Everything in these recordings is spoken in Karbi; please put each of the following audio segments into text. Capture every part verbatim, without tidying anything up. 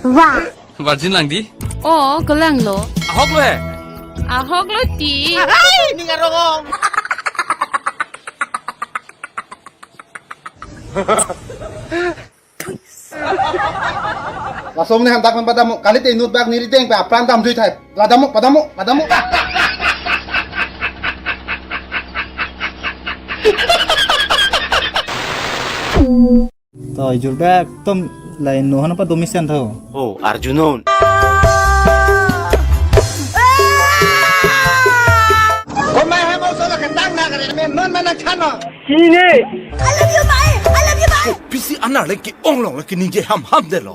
Wah. Virgin lang di? Oh, kelang lo. Ahok lo he? Ahok lo ti. Hai, ning arong ong. Laso amonit handak pen padammo, kalite inut bak neli deng pe apran damjui thai. Padammo, padammo, padammo. To ijur bak tom lai no hana pa domisen tho. Oh, Arjunon. Komai hai mau solo ketang na kare men non mana chano. Sini. I love you, bye. I love you, bye. Pisi anar le ke-ong long le keningje ham ham detlo.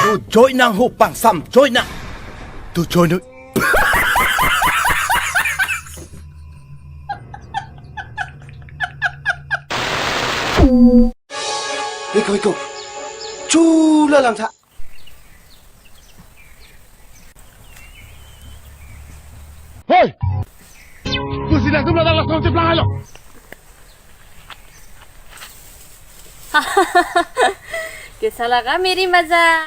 Tu join nang ho pangsam join nang. Tu join nu. Iko, iko. Chula lang tha. Hoi! Pusi na tum ladak langsung ciplang alo. Kaisa laga meri maza.